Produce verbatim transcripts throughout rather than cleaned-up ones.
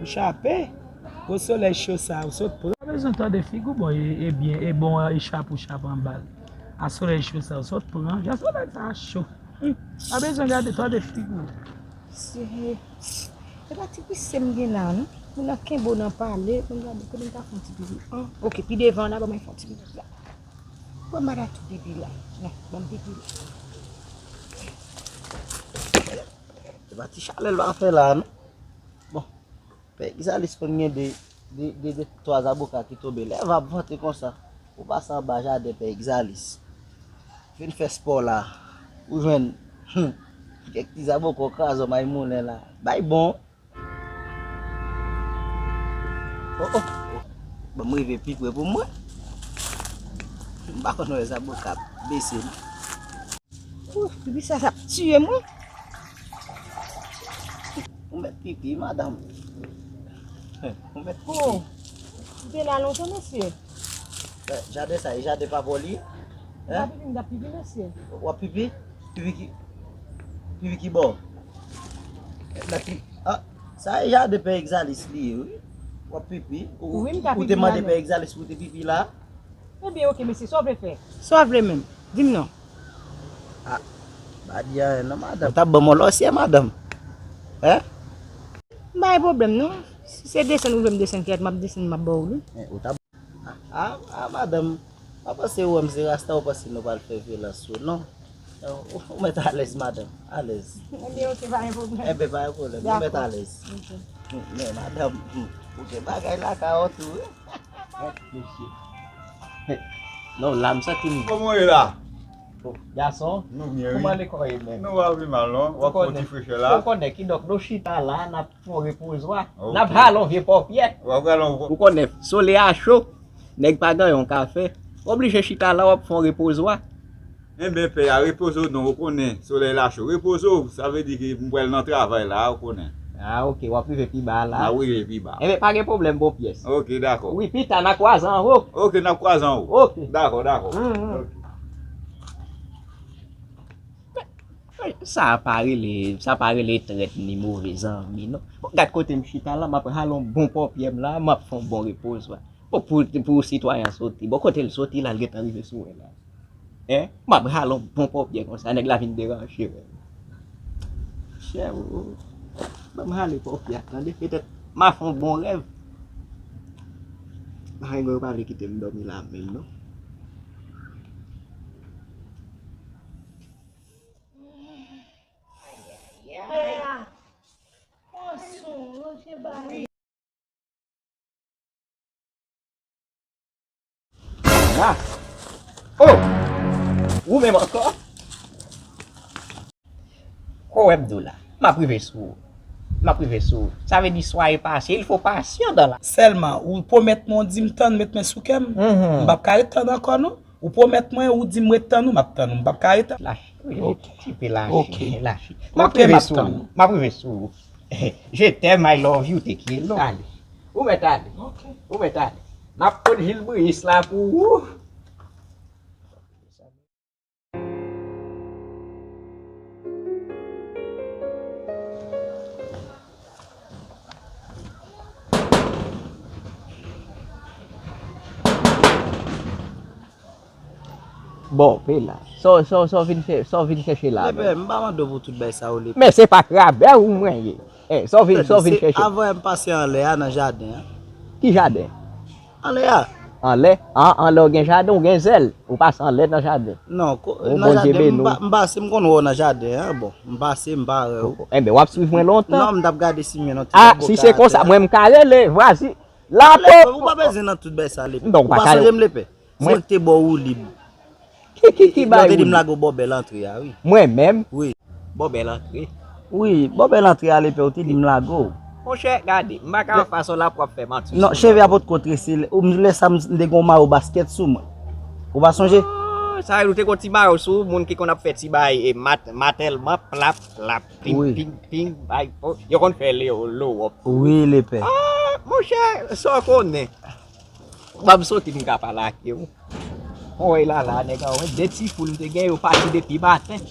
Chape, gwo solèy cho sa ou sot pran. Pa bezwen tande figi w, bon, e, e byen, e bon, e chap ou chap anba l. A solèy cho sa ou sot pran, jan solèy sa cho. Hmm. Pa bezwen gade, tande figi w. Se, e pa ti pise m gen la, non? Moun nan kenbe w nan pale, mwen gade, kote m ta fè yon ti pipi. An, oke, pi devan la, ban mwen fè yon ti pipi la. Ban m ba tou pipi la. Non, ban m pipi la. Se pa ti chalè l va fè la, non? Bon. Pè Egzalis konn gen de, de, de, de twa zaboka ki tonbe. Lè van ap vante konsa, ou pase anba jaden Pè Egzalis. Vin fè spò la. Ou jwenn kèk ti zaboka w kraze w may moulen la. Bay bon. Oh, oh, oh. Ban m rive pi pre pou mwen. M pa konn wè zaboka ap bese non. Ou, pipi sa, sa ap tiye mwen. Ou mèt pipi, madanm. Ou mèt pipi. Oh, ou te la lontan, mesye. Eh, jaden sa, e jaden pa pou li? Hein? M pa pipi, m t ap pipi, mesye. W ap pipi? Pipi ki, pipi ki bò? Daki, ah, sa e jaden Pè Egzalis li ye, wi. W ap pipi? Ou, wi, m ka pipi. Ou te mande Pè Egzalis pou te pipi la? Ebyen, oke, mesye, sa w vle fè? Sa w vle menm? Di m non. Ah, pa di anyen non, madanm. Ou t ap ban m yon lòsyè, madanm. Hein? M pa gen pwoblèm non. Si se desann ou vle m desann, kèt, m ap desann, m ap ba w li. Eh, ou t ap, ah, ah, ah, madanm, pa panse ou wè m se rasta, ou panse nou pral fè vyolans sou non. Ou, ou mèt alèz, madanm. Alèz. Ebyen, oke, pa gen pwoblèm. Enben, pa gen pwoblèm. Ou mèt alèz. Oke. Men, madanm, ou gen bagay lakay ou tou, wi. Mesye. Non, la, m santi m. Kòman w ye la? Oh, gason, kòman lekòl ye menm? Nou pa pi mal, non? W ap fè yon ti frechè la. Ou konnen, kidonk, nou chita la, n ap fè yon repozwa. Ok. N ap rale yon vye pòpyè. W ap rale yon. Ou konnen, solèy a cho, nèg pa gen yon kafe. Oblije chita la, w ap fè yon repozwa. Enben, pè a, repoze w non, ou konnen, solèy la cho. Repoze w, sa vle di ke m pral nan travay la, ou konnen. Ah, oke, w ap rive pi ba la. N ap rive pi ba. Enben, pa gen pwoblèm, bon pyès. Oke, dakò. Wi, pita, n a kwaze anwo. Oke, n ap kwaze anwo. Oke. Dakò, dakò. Mm, mm. Oke. Sa pa rele, sa pa rele trèt ni move zanmi, non. Bon, gad kote m chita la, m ap rale yon bon pòpyè m la, m ap fè yon bon repozwa. Bon, pou, pou sitwayen an soti, bon, kote l soti la, l gentan rive sou mwen la. Hein? M ap rale yon bon pòpyè konsa, nèg la vin deranje mwen. Chè, o, o. Ban m rale pòpyè a, tande? Petèt, m a fè yon bon rèv. Marengo yo pa vle kite m dòmi la menm, non. Ah! Oh! Ou menm ankò? Ko wè m di w la. M ap rive sou ou. M ap rive sou ou. Sa vle di swa e pase, il faut patient dans la. Sèlman, ou pwomèt mwen, ou di m tann, met men sou kè m. Mhm. M p ap ka ret tann ankò, non. Ou pwomèt mwen, ou di m ret tann ou, m ap tann ou, m p ap ka ret. Lache, wi, ok, ti pe lache, ok, lache. M ap rive sou ou, m ap rive sou ou. Je t'aime, I love you, te kye long. Ale. Ou mèt ale. Ok. Ou mèt ale. M ap pot Jilbris la pou ou. Bon, pe la. Sa w, sa w, sa w vin chè-, sa w vin chèche la menm? Lepè, m pa mande w pou tout bagay sa yo, lepè. Men se pa krabè ou mwen ye. Eh, sa w vin, sa w vin chèche? Avan m pase anlè a nan jaden an. Ki jaden? Anlè a. Anlè? An, anlè w gen jaden, w gen zèl. Ou pase anlè nan jaden. Non, nan jaden, m pa, m pase, m konn wè w nan jaden an, bon. M pase, m pa wè w. Enben, w ap swiv mwen lontan. Non, m t ap gade si m gen yon ti. Ah, si se konsa, mwen m ka rele, vwazi. Lapo! Ou pa bezwen nan tout bagay sa, lepè. Ou pa sonje m, lepè? Se mwen ki te ba w woulib. Ki, ki, ki bay woulib? Lè w te di m lage w bò bèl antre a, wi. Mwen menm? Wi. Bò bèl antre? Wi, bò bèl antre a, lepè, ou te di m lage w. Monchè, gade, m pa ka wè fason lapwòp fè manti sou mwen. Non, cheve a potko trese, ou, lè sa m te gen yon mayo baskèt sou mwen. Ou pa sonje? Oh, sa vle di ou te gen yon ti mayo sou ou, moun ki konn ap fè ti bagay, e mat-, matèlman, plap, plap, ping, ping, ping, bay, oh, yo konn fè le, lowòp. Wi, lepè. Ah, monchè, sa w konnen. Ban m soti m ka pale ak yo. Mwen wè la la, nèg an, wè, de ti foul m te gen, yo pati depi maten.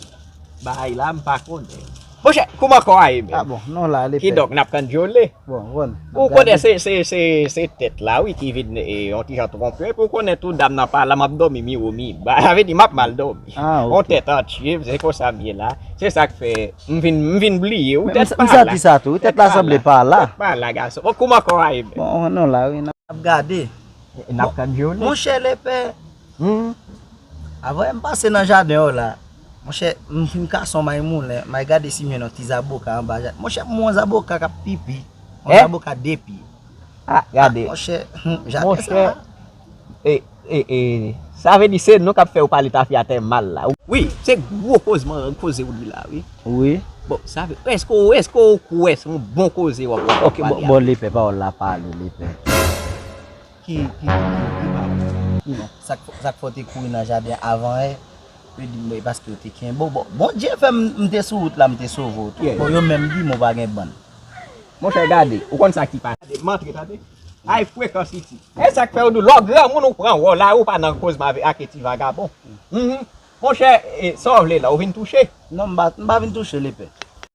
Bagay la, m pa konnen. Monchè, kouman kò a ye menm? Ah bon, non la, li pè. Kidonk, n ap kandyole. Bon, bon. Ou konnen se, se, se, se tèt la, wi, ki vin e, yon ti jan twonpe. Epi ou konnen tou, dam nan pa la, m ap dòmi miwo miba. Sa vle di, m ap mal dòmi. Ah, Yon ok. Tèt an tchif, se konsa m ye la. Se sa k fè, m vin, m vin bliye ou. Men Tèt m, pa m santi la. Sa tou, wi, tèt la sanble pa la. Tèt pa la, gason. Bon, kouman kò a ye menm? Bon, non la, wi, n ap gade. N ap kandyole. Monchè, li pè. Hmm. Avan m pase nan jaden yo la, monchè, m fin kase yon may moulen, m al gade si m jwenn yon ti zaboka anba jaden. Monchè, m wè yon zaboka k ap pipi. Yon Eh? Zaboka de pye. Ah, gade. Monchè, jaden Monchè, sa. e, e, e, sa vle di se nou k ap fè ou pale tafyatè mal la. Wi, se gwo kozman, koze ou li la, wi. Wi. Bon, sa vle, èske ou, èske ou kwè se yon bon koze w ap, w ap Ok, bon, pale a? Bon, li pè, pawòl la pale, li pè. Ki, ki, ki, ki pawòl? Bon, sa k fè, sa k fè w te kouri nan jaden avan yè, yo di m, wi, paske yo te kenbe w. Bon, Bondye fè m, m te sou wout la, m te sove w tou. Yeah. Bon, yo menm di m ou pa gen bann. Monchè, gade, ou konn sa ki pase. M antre, tande. Ay, frekans iti. E sa k fè yo di w, lè w granmoun ou pran wòl la, ou pa nan kozman avè, ak ti vagabon. Mhm. Monchè, e, sa w vle la, ou vin touche? Non, m pa, m pa vin touche, li pè.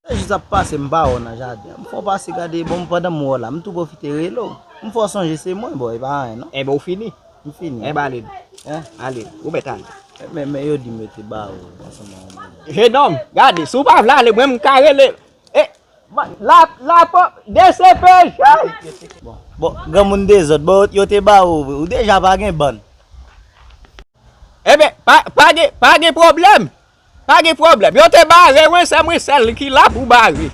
Se jis ap pase, m pa wè w nan jaden. M fè w pase gade, bon, pandan m wè w la, m tou pwofite rele w. M fè w sonje se mwen, bon, e pa anyen, non. Enben, ou fini. M fini. Enben, ale. Hein? Ale, ou mèt ale. Men, men yo di m yo te bare w ansanm ak yon moun. Jenòm, gade, si w pa vle ale, mwen, m ka rele. E, la, la, D C P J! Bon, bon, granmoun dezòd, bon, yo te bare w vre. Ou deja pa gen bann. Enben, pa, pa gen, pa gen pwoblèm. Pa gen pwoblèm. Yo te bare mwen, se mwen sèl ki la pou bare.